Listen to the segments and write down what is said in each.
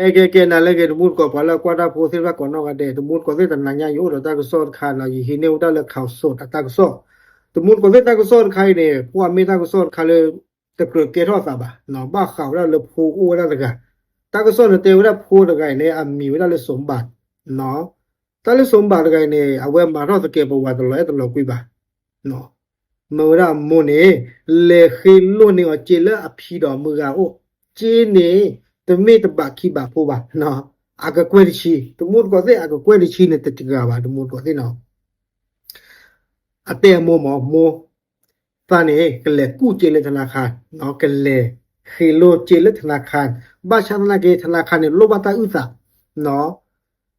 ကဲ ကဲ ကဲ နၤလၢအဂ့ၤ တမူတကိး ပှၤလၢကွၢ်တၢ်ဖိသ့ၣ်တဖၣ်ကိးနီၢ်ဂၤဒဲး တမူတကိးသ့ၣ် တနၤညါယအိၣ်ဒီးတၢ်ကစီၣ်တခါနီၤ ယဟံးန့ၢ်ဝဲဒၣ်လၢ ข่าวสด အတၢ်ကစီၣ်, တမူတကိးသ့ၣ် တၢ်ကစီၣ်တခါအံၤန့ၣ် ပှၤမ့ၢ်တၢ်ကစီၣ်တခါလၢ တကြၢးကဲထီၣ်အသးဘၣ်, ဘၣ်ဃးဝဲဒၣ်လၢဖိအိၣ်ဝဲဒၣ်တဂၤ, တၢ်ကစီၣ်န့ၣ်တဲဝဲဒၣ်ဖိတဂၤအံၤန့ၣ် အမံၤဝဲဒၣ်လၢ สมบัติ တၢ်လၢ สมบัติ တဂၤအံၤန့ၣ် အဝဲမၤထီၣ်သကဲးပဝးတလီၤအဲၣ်တလီၤကွံဘၣ် မ့ၢ်ဝဲဒၣ်အမိၢ်န့ၣ် လဲၤဃ့လိၢ်န့ၢ်အီၤစ့လၢအဖံဒီးအမုၢ်ဂၤအိၣ်, စ့န့ၣ် တမ့ၢ်တဘးခံဘးဖိဘၣ်, အကကွဲၢ်တဆံ, တမူတကိးသ့ၣ် အကကွဲၢ်တဆံန့ၣ် တဂၤဘၣ် တမူတကိးသ့ၣ်နီၤ, အတဲအမိၢ်မ့ၢ် မိၢ်, သးန့ၣ် ကလဲၤကူၣ်စ့လၢ ธนาคาร ကလဲၤဃ့လိၢ်စ့လၢ ธนาคาร, ဘၣ်ဆၣ်သနာ်က့ ธนาคาร န့ၣ် လိၣ်ဘၣ်တၢ်အုၣ်သး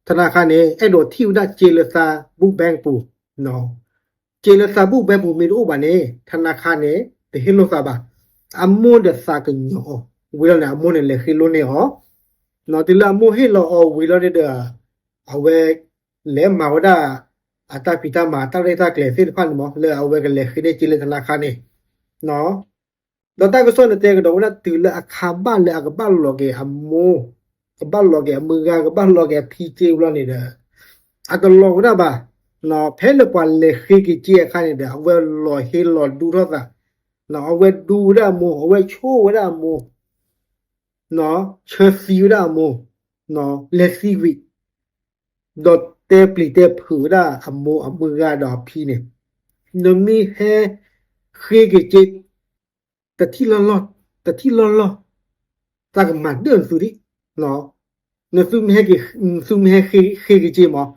ธนาคาร န့ၣ် အဲၣ်ဒိးထံၣ်ဝဲဒၣ်စ့လၢသး book bank ပူၤ, စ့လၢသး book bank ပူၤမ့ၢ်တအိၣ်ဘၣ်န့ၣ် ธนาคาร န့ၣ် တဟ့ၣ်လိာ်သးဘၣ်, အမိၢ်ဒီးသးကညီၤအီၤ, ဝံၤလီၤန့ၣ် အမိၢ်န့ၣ် လဲၤဃ့လိၢ်န့ၢ်အီၤ, တုၤလၢအမိၢ်ဟ့ၣ်လီၤအီၤဝံၤလီၤန့ၣ်ဒီး အဝဲ လဲၤမၤဝဲဒၣ် အတၢ်ဖံးတၢ်မၤ တၢ်ရဲၣ်တၢ်ကျဲၤသ့ၣ်တဖၣ်န့ၣ်မ့ၢ် လၢအဝဲကလဲၤဃ့န့ၢ်စ့လၢ ธนาคาร န့ၣ် ဒီးတၢ်ကစီၣ်န့ၣ်တဲကဒီးဝဲဒၣ်တုၤလၢအခါဘၣ်လၢအကဘၣ်လီၤက့ၤအမိၢ်, ကဘၣ်လီၤက့ၤအမုၢ်ဂၤ ကဘၣ်လီၤက့ၤအဖံစ့ဝံၤလီၤန့ၣ်ဒီး အတလီၤဝဲဒၣ်ဘၣ်, ဖဲလၢပှၤလဲၤဃ့က့ၤစ့အခါန့ၣ်ဒီး အဝဲလီၤဟ့လီၤဒူထီၣ်သး, အဝဲဒူဝဲဒၣ်အမိၢ် အဝဲဆိၣ်ဝဲဒၣ်အမိၢ်, ဆၢသံဝဲဒၣ်အမိၢ်, လဲၤသံကွံာ်, ဒီးတဲပျံၤတဲဖုးဝဲဒၣ်အမိၢ်အမုၢ်ဂၤဒီးအဖံန့ၣ်, နမ့ၢ်ဟဲဃ့က့ၤစ့ တထံၣ်လီၢ်လီၢ်, တထံၣ်လီၢ်လီၢ်, သးကမၤဒၢၣ်နသုဒံး, နသုမ့ၢ်ဟဲက့ၤ, နသုမ့ၢ်ဟဲဃ့က့ၤစ့မး,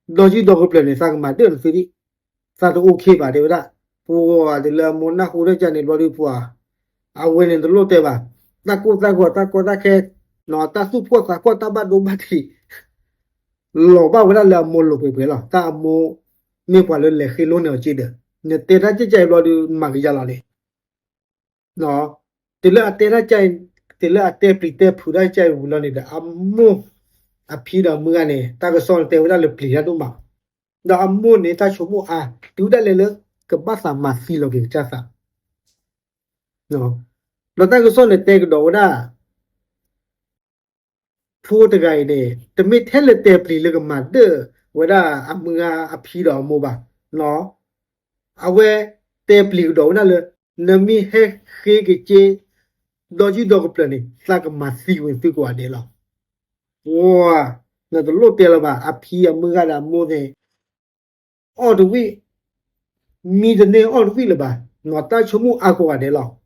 ဒီးယုၢ်ဒီးကပျၢၤန့ၣ် သးကမၤဒၢၣ်နသုဒံး, သးတအိၣ်ခ့ဘၣ်တဲဝဲဒၣ်, ပှၤတုၤလၢအမိၢ်နၢ်ဟူထီၣ်ကန့ၣ်ဘျီဒုးပှၤ, အဝဲန့ၣ်တလိၣ်တဲဘၣ်, တၢ်ကိၢ်တၢ်ဂီၤ တၢ်ကီတၢ်ခဲ, တၢ်သူၣ်ဖှီၣ်သးဖှီၣ် တၢ်ဘၣ်ဒိဘၣ်ထံး လီၤဘၣ်ဝဲဒၣ်လၢအမိၢ်လိၤပှဲၤပှဲၤလီၤ. တၢ်အမိၢ်မ့ၢ်ပှၤလၢလဲၤဃ့လိၢ်န့ၢ်အီၤစ့ဒီး, နတဲတၢ်ကဲကဲအံၤဘျီဒုး နမၤကယၤလီၤန့ၣ်, တုၤလၢအတဲတၢ်ကဲ, တုၤလၢအတဲပျံၤတဲဖုးတၢ်ကဲအံၤဝံၤလီၤန့ၣ်ဒီး အမိၢ်အဖံဒီးမုၢ်ဂၤန့ၣ် တၢ်ကစီၣ်န့ၣ်တဲဝဲဒၣ်လၢပျံၤတၢ်ဒိၣ်မး, ဒီးအမိၢ်န့ၣ် တၢ်ဆိကမိၣ်အါ တုၤဒၣ်လဲာ်လၢ ကဘၣ်သးမၤသံလီၤက့ၤကစၢ်သး ဒီးတၢ်ကစီၣ်န့ၣ်တဲကဒီးဝဲဒၣ် ဖိတဂၤအံၤန့ၣ် တမ့ၢ်ထဲလၢတဲပျံၤလၢကမၤဒၢၣ်ဝဲဒၣ်အမုၢ်ဂၤအဖံဒီးအမိၢ်ဘၣ်, အဝဲတဲပျံၤကဒီးဝဲဒၣ်လၢ နမ့ၢ်ဟဲဃ့က့ၤစ့ ဒီးယုၢ်ဒီးကပျၢၤန့ၣ် သးကမၤသံဝဲသုကိးဂၤဒဲးလီၤ. ပှၤ, နတလိၣ်တဲလၢၤဘၣ် အဖံအမုၢ်ဂၤဒီးအမိၢ်န့ၣ် အီၣ်တဝံၣ်, မံတန့ၢ်အီၣ်တဝံၣ်လၢၤဘၣ်, တၢ်ဆိကမိၣ်အါကိးဂၤဒဲးလီၤ.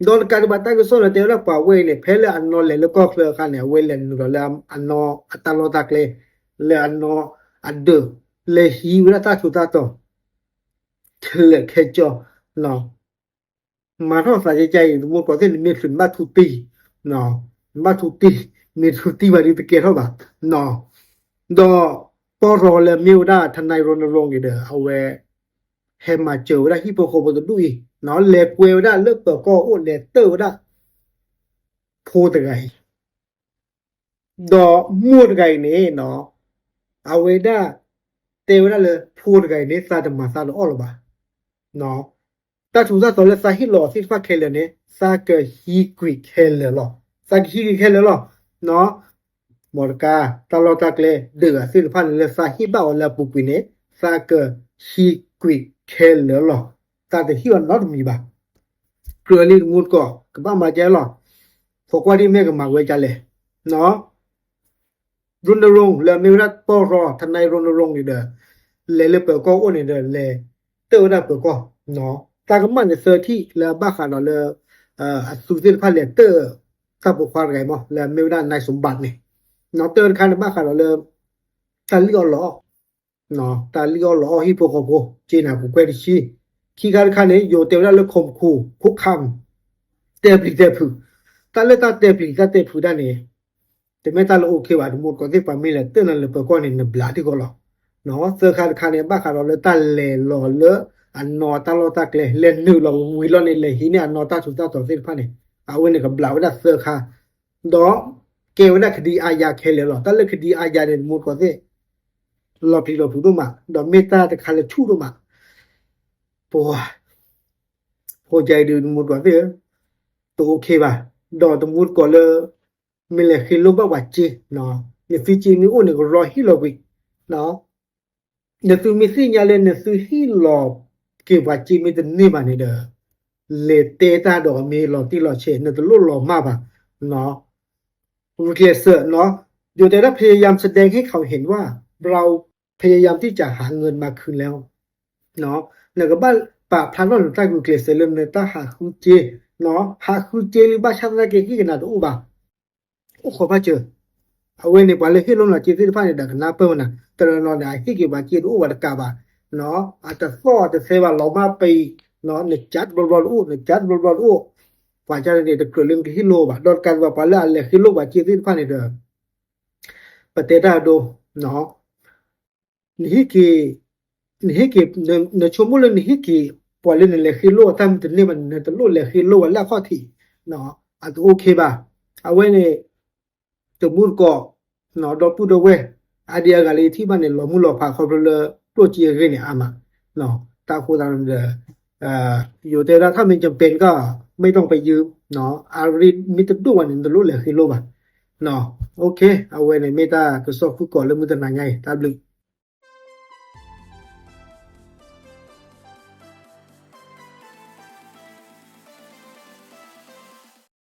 ဒီးတကးဒံးဘၣ်တၢ်ကစီၣ်န့ၣ်တဲဝဲဒၣ်ပှၤဝဲအံၤန့ၣ် ဖဲလၢအနီၢ်လဲၤလၢကီၢ်ချၢအခါန့ၣ် အဝဲလဲၤနုာ်လီၤလၢအနီၢ်အတၢ်လီၢ်တၢ်ကျဲ, လၢအနီၢ်အဒၢး, လဲၤဟံးဝဲဒၣ်တၢ်ထူးတၢ်တီၤ ခဲလၢာ်ခဲဆ့ မၤထီၣ်သးကဲကဲအံၤ တမူတကိးသ့ၣ် နမ့ၢ်ချုးနဘၣ်ထူတံၢ်, နဘၣ်ထူတံၢ်, မ့ၢ်ထူတံၢ်ဘၣ်ဒီးတကဲထီၣ်ဘၣ်, ဒီးပီၢ်ရီလၢမ့ၢ်ဝဲဒၣ် ทนายรณรงค์ န့ၣ်ဒီး အဝဲ ဟဲမၤစၢၤဝဲဒၣ်ဟံၣ်ဖိဃီဖိတဒူၣ်အံၤ, လဲၤကွဲဝဲဒၣ်လၢပၢၤကီၢ်အိၣ် လဲၤတၢၣ်ဝဲဒၣ် ဖိတဂၤအံၤ ဒီးမိၢ်တဂၤအံၤန့ၣ် အဝဲဒၣ် တဲဝဲဒၣ်လၢဖိတဂၤအံၤန့ၣ် သးတမၤသးတအီၣ်လၢၤဘၣ်. တၢ်ထူးတၢ်တီၤလၢသးဟ့ၣ်လီၤအီၤသ့ၣ်တဖၣ်ခဲလၢာ်န့ၣ် သးကဟံးကွံာ်ခဲလၢာ်လီၤ. သးကဟံးကွံာ်ခဲလၢာ်လီၤ. မ့ၢ်တကး တၢ်လီၢ်တၢ်ကျဲဒၢးအသ့ၣ်တဖၣ်န့ၣ် လၢသးဟ့ၣ်ဘၣ်အီၤလၢအပူၤကွံာ်န့ၣ် သးကဟံးကွံာ်ခဲလၢာ်လီၤ. သးတဟ့ၣ်အီၤနီတမံၤဘၣ်. ကြၢးလံတမူတကိး ကဘၣ်မၤကဲလီၤ. ဖီကွၢ်ဒ်မ့ၢ်ကမၤဝဲဒ်လဲၣ် ရူနရုံ လၢအမ့ၢ်ဝဲဒၣ်ပီၢ်ရီ ทนายรณรงค์ န့ၣ်ဒီး လဲၤလၢပၢၤကီၢ်အိၣ်န့ၣ်ဒီး လဲၤတၢၣ်ဝဲဒၣ်ပၢၤကီၢ်, သးကမၣ်န့ၣ်သၢထံၣ်လၢအဘၣ်ဃးဒီးလၢ အသုးသ့ၣ်တဖၣ်လဲၤတၢၣ်တၢ်ပိာ်ခွါတဂၤအံၤမး လၢအမ့ၢ်ဝဲဒၣ် นายสมบัติ န့ၣ်, တၢၣ်တခါန့ၣ်ဘၣ်ဃးဒီးလၢ တၢ်လံၣ်အီၣ်လီအီၣ် တၢ်လံၣ်အီၣ်လီအီၣ်ဟံၣ်ဖိဃီဖိ က့နၤပူၤကွဲတဆံ, ခံခါတခါန့ၣ် ယိၤတဲဝဲဒၣ်လၢ ข่มขู่ คุกคาม တဲပျံၤတဲဖုး, တၢ်လၢတၢ်တဲပျံၤတၢ်တဲဖုးတၢ်န့ၣ် တမ့ၢ်တၢ်လၢ OK ဘၣ် တမူတကိးသ့ၣ် ပှၤမ့ၢ်လဲၤတၢၣ်နၤလၢပၢၤကီၢ်န့ၣ် နဘျးထံကီၢ်လီၤ. သၢခါတခါန့ၣ် ဘၣ်ဃးဒီးလၢတၢ်လဲၤလီၤလၢအနီၢ်တၢ်လီၢ်တၢ်ကျဲ လဲၤနုာ်လီၤဝံၤလီၤန့ၣ် လဲၤဟံးန့ၢ်အနီၢ်တၢ်ထူးတၢ်တီၤသ့ၣ်တဖၣ်န့ၣ် အဝဲန့ၣ်ကဘျးဝဲဒၣ်သၢခါ, ဒီးကဲဝဲဒၣ် คดีอาญา ခဲလၢာ်လီၤ. တၢ်လၢ คดีอาญา န့ၣ် တမူတကိးသ့ၣ် လီၤပျံၤလီၤဖုးဒိၣ်မး ဒီးမ့ၢ်တၢ်တခါလၢဆူၣ်ဒိၣ်မး, ပှၤ ဖိကဲအံၤဒုး တမူတကိးသ့ၣ် တ OK ဘၣ်, ဒီးတမူတကိးလၢ မ့ၢ်လဲၤဃ့လိၢ်ဘၣ်ပှၤစ့, နသုစ့မ့ၢ်အိၣ်န့ၣ် ကရီဟ့ၣ်လီၤကွံာ်, နသုမ့ၢ်သ့ၣ်ညါလၢ နသုဟ့ၣ်လီၤက့ၤပှၤစ့မ့ၢ်တန့ၢ်ဘၣ်န့ၣ်ဒီး လဲၤတဲတၢ်ဒီးအမ့ၢ်လီၤတံၢ်လီၤဆဲး နတလိၣ်လီၤမၢ်ဘၣ်, ဂုာ်ကျဲးစၢး, ယိၤတဲဒၣ် พยายามแสดงให้เขาเห็นว่า เราพยายามที่จะหาเงินมาคืนแล้ว နကဘၣ်ပာ်ဖျါထီၣ်နတၢ်ဂုာ်ကျဲးစၢးလၢနတၢ်ဟးဃုစ့, ဟးဃုစ့လၢဘၣ်ဆၣ်သနာ်က့ ဟ့ၣ်ကနၤတအိၣ်ဘၣ်, အိၣ်ခိးဘၣ်စၢၤ, အဝဲန့ၣ် ပှၤလၢဟ့ၣ်လိၢ်နၤစ့သ့ၣ်တဖၣ်န့ၣ်ဒီး ကနၢ်ပၢၢ်ဝဲနၤ, တနီၤနီၤန့ၣ် အဟ့ၣ်က့ၤပှၤစ့တအိၣ်ဘၣ်တကးဘၣ်, အတသီၣ်အတသဲဘၣ် လီၤမၢ်ပံၤ, နကးတဘျီဘျီတအိၣ် နကးတဘျီဘျီတအိၣ်, ပှၤကန့ၣ် တကြၢးလၢနကဟ့ၣ်လိၢ်ဘၣ်, ဒီးတကးဒံးဘၣ် ပှၤလၢအလဲၤဃ့လိၢ်ပှၤစ့သ့ၣ်တဖၣ်န့ၣ်ဒီး ပတဲတၢ်အဒိ နဟ့ၣ်က့ၤ, နဟ့ၣ်က့ၤ, နဆိကမိၣ်လၢနဟ့ၣ်က့ၤ ပှၤလၢနလဲၤဃ့လိၢ်အတၢ်မ့ၢ်တန့ၢ်ဘၣ်န့ၣ် နတလိၣ်လဲၤဃ့လိၢ်ဝဲလၢအခီၣ်ထံး, အတအိၣ်ခ့ဘၣ်, အဝဲန့ၣ် တမူတကိး, ဒီပုၢ်ဒီဝဲၢ်, အါဒံအါဂၤလၢယထံၣ်ဘၣ်န့ၣ် လီၤမုၢ်လီၤဖးခီဖျိလၢ ကျိၣ်စ့အဂ့ၢ်န့ၣ်အါမး, တၢ်အဃိသတးဒီး ယိၤတဲဒၣ် ถ้าไม่จำเป็นก็ไม่ต้องไปยืม, အရ့မ့ၢ်တဒိၣ်ဘၣ်န့ၣ် နတလိၣ်လဲၤဃ့လိၢ်ဘၣ်, အဝဲန့ၣ်မ့ၢ်တၢ်ကစီၣ်ဖုၣ်ကိာ်လၢမုၢ်တနၤညါအံၤ တၢ်ဘျုး